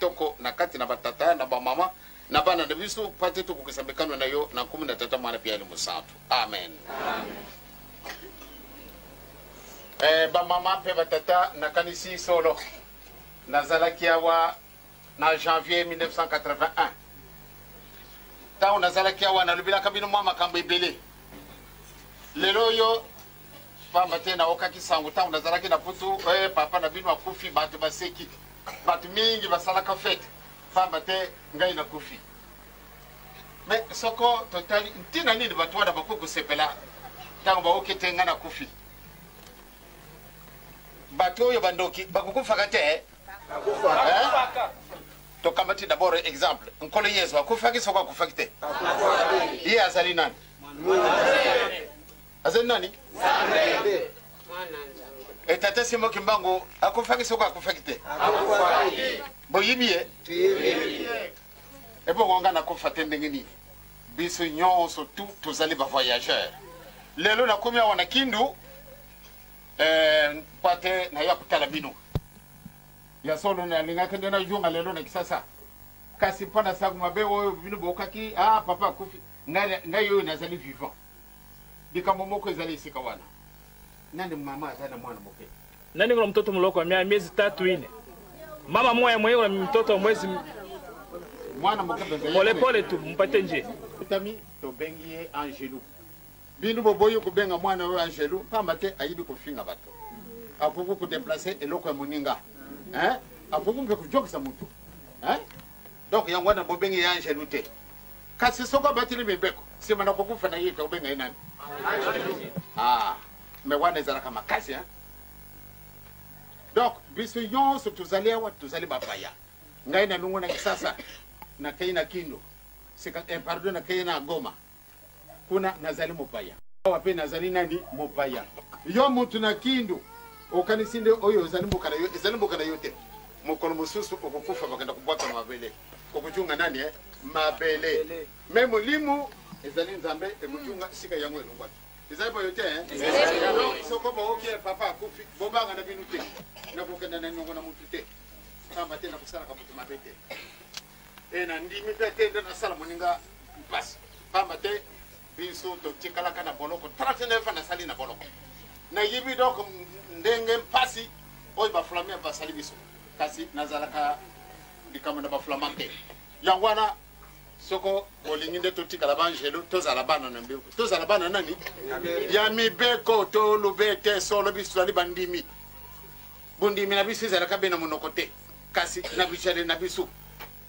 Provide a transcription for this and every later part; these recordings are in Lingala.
Kitoko na kati na batata na bamama na bana na biso, mpo te tokokisa mikano na yo na nkombo na Tata, Mwana mpe ya Elimo Santu. Amen. Eh, bamama mpe batata, nakanisi solo nazalaki awa na janvier 1981. Ntango nazalaki awa, nalobelaka bino mwa makambo ebele. Lelo oyo, pamba te naokaki sango ntango nazalaki na Putu, eh, papa na bino akufi, bato baseki, bato mingi basalaka fete pamba te ngai nakufi. Me soko totali ntina nini bato wana bakoki kosepela ntango baoki te ngai nakufi? Bato oyo bandoki bakokufaka te, eh? Tokamati d'abord exemple, Nkolo Yesu akufaki soko akufaki te? Ye azali nani? Azali nani? E tata Simo Kimbangu akufaki soko akufaki te? Boyibi ye? Ebongo nga nakufa te ndenge nini? Biso nyonso tu tozali bavoyageur. Lelo nakomi awa na Kindu, eh, mpo te naya kotala bino. Ya solo, nalingaki nde nazonga lelo na Kisasa, kasi mpo na sango mabe oyo bino bookaki, ah, papa akufi, ngai oyo nazali vivant. Likambo moko ezali esika wana, nani mama aza na mwana moke? Nani kuna mtoto mloko wa miezi 3, 4? Mama moya mwenye kuna mtoto wa mwezi mwana moke mpenza. Polepole tu mpate nje. Tami tobengi ye Angelu. Bino boboyi kobenga mwana oyo Angelu pamba te ayebi kofinga bato, akoki kodeplace eloko ya moninga, hein? Akoki mpe kojokisa motu, hein? Donc yango wana bobengi ye Angelu te. Kasi soki abateli mibeko, nsima na kokufa na ye, tokobenga ye nani? Ah, me wana ezalaka makasi, hein? Donc biso nyonso tozali awa, tozali bapaya. Ngai nalongwa na Kisasa, nakei na Kindu sika, eh, pardon, nakei na Goma, kuna nazali mopaya. Awa mpe nazali nani? Mopaya. Yo motu na Kindu, okanisi nde oyo ezali mboka na yo? Ezali mboka na yo te. Mokolo mosusu okokufa, bakenda kobwaka na mabele, okojunga nani, eh? Mabele. Me molimo ezali Nzambe, ekojunga sika yango elongwaki. Ezali boyo te, eh? Donc soko booki papa akufi, bobanga na bino te. Nakokenda na niongo na motu te, pamba te nakosalaka motu mabe te. E nandimi mpe te nde nasala moninga mpasi, pamba te biso totikalaka na boloko 39 ans. Nasali na boloko, nayebi donc ndenge mpasi oyo baflamia basali biso, kasi nazalaka likambo na baflamand te. Yango wana soko bolingi nde totikala baangelo, tozala bana na mibeko, tozala bana nani? Ya mibeko. Tolobe te solo biso tozali bandimi. Bondimi na biso ezalaka be na monoko te, kasi na bizaleli na biso.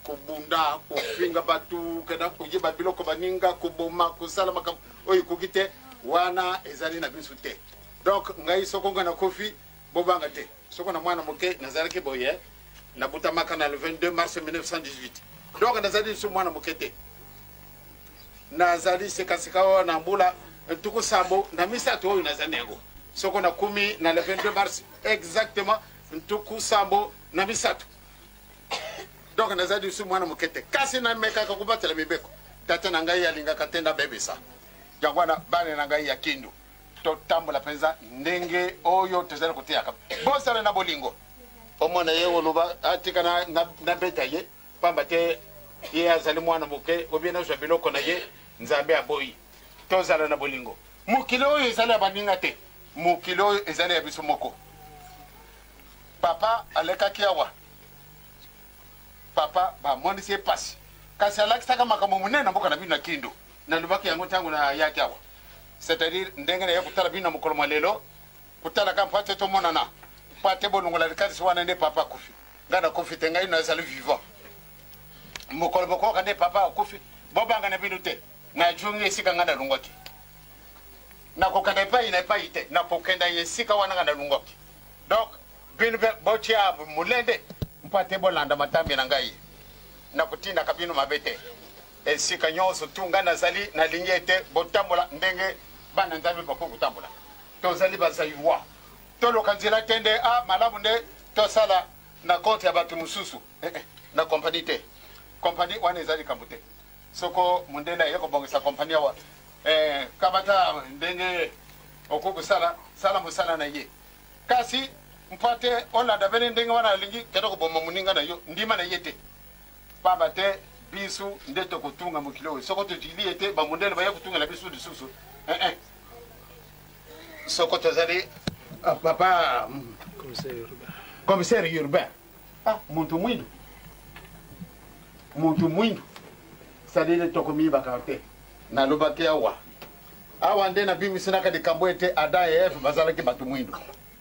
Kobunda, kofinga bato, kenda koyeba biloko baninga, koboma, kosala makambo oyo ekoki te, wana ezali na biso te. Donc ngai, soko ngai nakofi, bobanga te. Soko na mwana moke nazalaki boye, nabutamaka na le 22 mars 1918, donc nazali lisusu mwana moke te. Nazali sikasika oyo na mbula 73 oyo nazali na yango. Soko nakumi na le 22 mars exactement 73, donc nazali lisusu mwana moke te, kasi namekaka kobatela mibeko. Tata na ngai alingaka te nabebisa yango. Wana bana na ngai ya Kindu, totambola mpenza ndenge oyo tozali koteyaka. Bosala na bolingo. Omona ye oloba atika nabeta ye pamba te ye azali mwana moke, obie nazwa biloko na ye. Nzambe aboyi. Tozala na bolingo. Mokili oyo ezali ya baninga te, mokili oyo ezali ya biso moko. Papa alekaki awa, papa bamonisi ye pasi, kasi alakisaka makambo monene na mboka na bino na Kindu. Nalobaki yango ntango nayaki awa, c'est-à-dire ndenge naye kotala bino na mokolo mwa lelo, kotalaka mpo te tomonana, mpo te bolongola likanisi wana nde papa akufi. Ngai nakufi te, ngai nazali vivant. Mokolo bokoyoka nde papa akufi, bobanga na bino te. Najungi esika ngai nalongwaki, nakokenda epai na epai te, nakokenda esika wana ngai nalongwaki. Donc bino mpe botia molende mpo te bolanda matambi na ngai. Nakotindaka bino mabe te. Esika nyonso tu ngai nazali, nalingi ete botambola ndenge bana Nzambe bakoki kotambola. Tozali bazaiwa, toluka nzela te nde a malamu nde tosala na compte ya bato mosusu, eh, eh, na kompani te. Kompani wana eza likambo te. Soko mondele aye kobongisa kompani awa, eh, kamata ndenge okoki kosala, sala mosala na ye. Kasi Mpo te olanda bene ndenge wana alingi kende koboma moninga na yo, ndima na ye te. Pamba te biso nde tokotunga mokili oyo. Soko totili ye te, bamundele baya kotungela biso lisusu. Eh, eh. Soko tozali ah, papa commissaire urbain. Ah, muntu mwindu. Muntu mwindu. C'est-à-dire tokomiyibaka te. Nalobaki awa. Awa nde nabimisinaka likambo ete Adam et Eve bazalaki bato mwindu.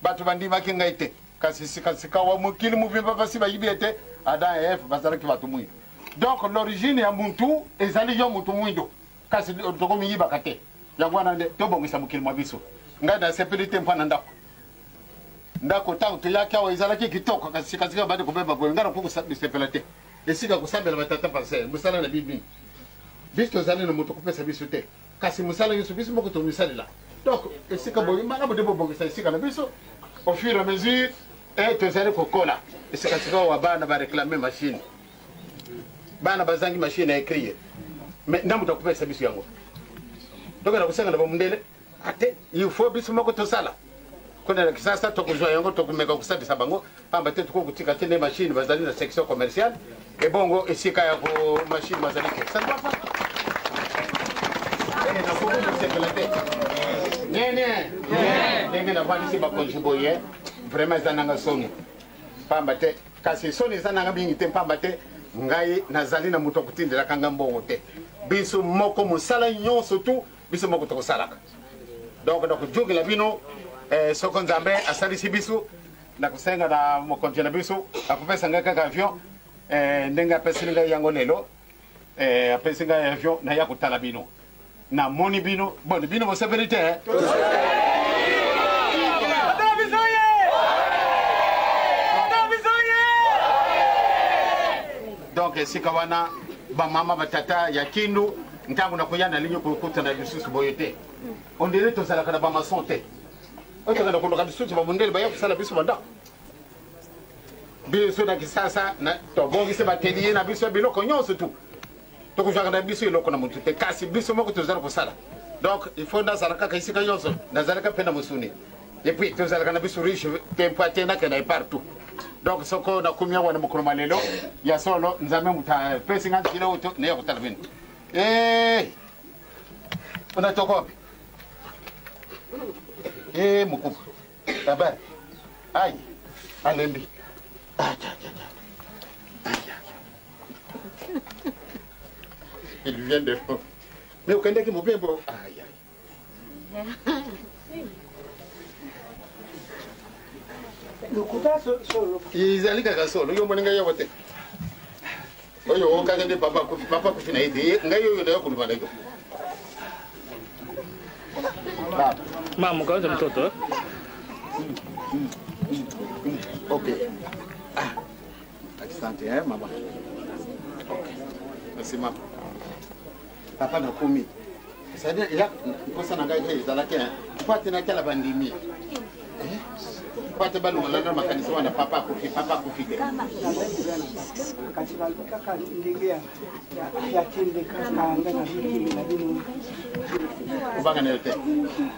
Bato bandimaki ngai te. Kasi sikasikawa mokili mobimba basi bayibi ete Adam et Eve bazalaki bato mwindu. Donc l'origine ya muntu ezali yo muntu mwindu. Kasi tokomiyibaka te. Yango wana nde tobongisa mokili mwa biso. Ngai nasepeli te mpo na ndako. Ndako ntango toyaki awa ezalaki kitoko, kasi sikasika bandi kobeba boye. Ngai nakoki kosepela te. Esika kosambela batata pasteur, mosala na bino. Biso tozali na moto kopesa biso te. Kasi mosala nyonso biso moko tomisalela. Donc esika boye malamu nde bobongisa esika na biso au fur et à mesure e tozali kokola. Esika sika wa bana ba réclamer machine. Bana bazangi machine à écrire. Mais nda moto akopesa biso yango. Donc na kosenga na bamundele ate il faut biso moko tosala. Kuna na Kisasa tokozwa yango tokomeka kosalisa bango pamba te tokoki kotika te nde machine bazali na section commerciale ebongo esika ya ko machine bazali te. Ça ne va pas. Eh, nakoki kosepela te. Nene, ndenge navandisi bakonzi boye vraiment eza nanga soni pamba te, kasi soni eza nanga mingi te pamba te ngai nazali na moto akotindelaka nga mbongo te. Biso moko mosala nyonso tu biso moko tokosalaka. Donc nakojongela bino eh, soko Nzambe asalisi biso nakosenga na mokonzi na biso akopesa ngai kaka avion eh, ndenge apeseli ngai yango lelo eh, apesi ngai avion naya kotala bino namoni bino boni bino bosepeli te eh? Donc esika wana bamama batata ya Kindu ntango nakoya nalingi kokutana lisusu boye te. Ondele tozalaka na bamason te, oyo tokenda koluka lisusu bamundele baya kosala biso bandako. Biso na Kisasa tobongisi bateliye na biso ya biloko nyonso tu, tokozwaka na biso eloko na motu te, kasi biso moko tozali kosala. Donc il faut nazala kaka esika nyonso, nazalaka mpe na mosuni et puis tozalaka na biso riche te mpo ate nakenda ye partout. Donc soko nakomi awa na mokolo ma lelo ya solo Nzambe moto apesi nga nzela oyo naya kotala bino. Eh, unatoka wapi? Eh, mokubwa habari. Ai, alembi. Acha, acha, acha. Il vient de mais okendaki mobembo. Ai, ai. Lokuta solo. Ezali kaka solo. Yo omoni ngai awa te. Oyo okaka nde papa akufi, papa akufi na ye te. Ngai oyo nayo koloba na yo. Mama, kwanza mtoto eh? Ok. Ah. Asante eh mama. Ok. Merci mama. Papa nakomi. C'est-à-dire ya mposa na ngai ezalaki mpo ate natala bandimi. Mpo ate balongola na makanisi wana papa akufi, papa akufi te. Kasi balobi kaka ndenge ya tembe kaka nga nazokimela bino. Kobanga na yo te.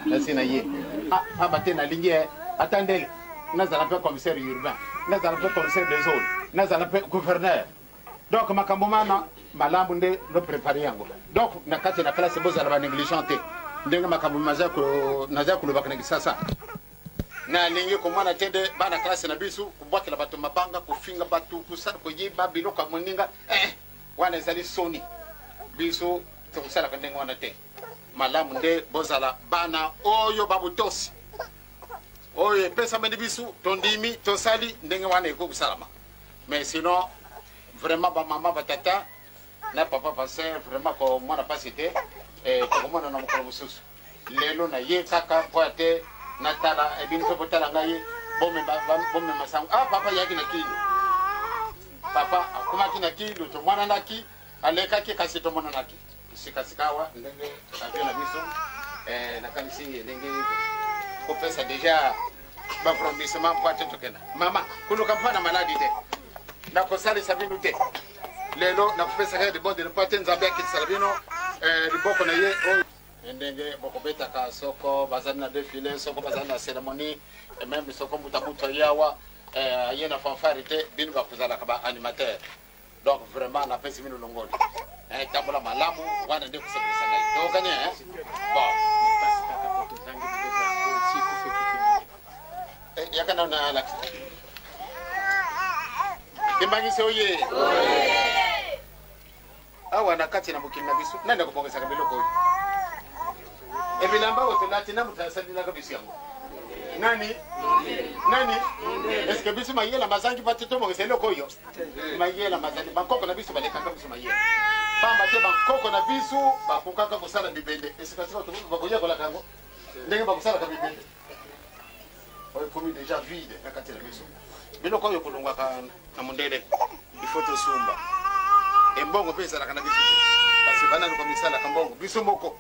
Nasi na ye. Ah, pamba te nalingi ata ndele nazala mpe commissaire urbain, nazala mpe commissaire de zone, nazala mpe gouverneur. Donc makambo mana malamu nde no prépare yango. Donc na kati na classe bozala ba négligent te. Ndenge makambo naza kolobaka na Kisasa. Nalingi komona te nde bana classe na biso kobwakela bato mabanga, kofinga bato, kosala koyiba biloko ya moninga. Eh, wana ezali soni. Biso tokosalaka ndenge wana te. Malamu nde bozala bana oyo babotosi. Oyo epesameli biso tondimi tosali ndenge wana ekoki kosalama. Mais sinon vraiment ba mama ba tata na papa pasteur vraiment komona pasi te, eh, tokomona na mokolo mosusu. Lelo na ye kaka mpo ate natala ebino mpe botala ngai bomema sango. Ah, papa ayaki na Kindu, papa akomaki na Kindu, tomonanaki, alekaki kasi tomonanaki sikasika awa ndenge avio na biso. Eh, nakanisi ndenge kopesa deja bapromissement mpo ate tokenda. Mama koluka mpo na maladi te, nakosalisa bino te lelo, nakopesaka libondeli mpo ate Nzambe akitisala bino eh, liboko na ye oyo ndenge bokobetaka soko bazali na défilé, soko bazali na cérémonie. Et même soko mbuta mutu aye awa eh, aye na fanfare te, bino bakozalaka ba animateur. Donc vraiment napesi bino longoli. Eh, tambola malamu wana nde kosepelisa ngai. Tokokani eh? Bon. Eh, yaka nano na alakisa. Kimbangisi oye. Awa na kati na mokili na biso nani akobongisaka biloko oyo? Ebilamba oyo tolati na moto asalelaka biso yango nani? Nani? Eske biso mayela mazangi bati tobongisa eloko oyo? Mayela mazali, bankoko na biso balekaka biso mayela, pamba te bankoko na biso bakokaka kosala bibende. Esika sika bakoyekolaka yango ndenge bakosalaka bibende oyo ekomi deja vide na kati na biso. Biloko oyo kolongwaka na mondele, il faut tosumba embongo mpe ezalaka na biso te, kasi bana luka misalaka mbongo biso moko.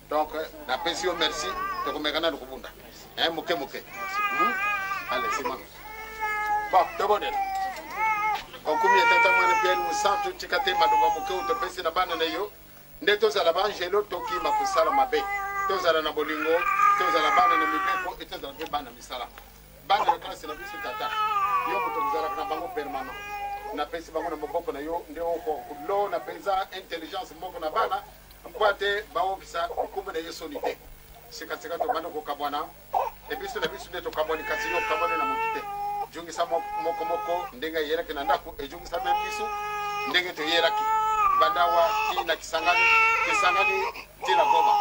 Donc napesi yo merci, tokomeka nanu kobunda moke moke. Ale sima bon, tobondela. Okumi ya Tata, Mwana mpe Mosantu, tika te maloba moke oyo topesi na bana na yo nde tozala baangelo, tokima kosala mabe, tozala na bolingo, tozala bana na mibeko e tozala mpe bana misala, bana na klase na biso. Tata, yo moto kozalaka na bango permanent, napesi bango na maboko na yo nde okolona mpenza intelligence moko na bana mpo ate baokisa nkombo na ye soni te. Sikasika tobanda kokabwana e biso na biso nde tokabwani, kasi yo okabwani na motu te. Jungisa moko moko ndenge ayelaki na ndako, ejungisa mpe biso ndenge toyelaki bandawa ti na Kisangani, Kisangani ti na Goma.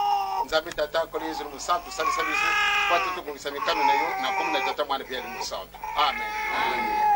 Nzambe Tata, Nkolo Yesu Mosantu, salisa biso po ate tokokisa mikano na yo na nkombo na Tata, Mwana mpe ya Mosantu. Amen, amen.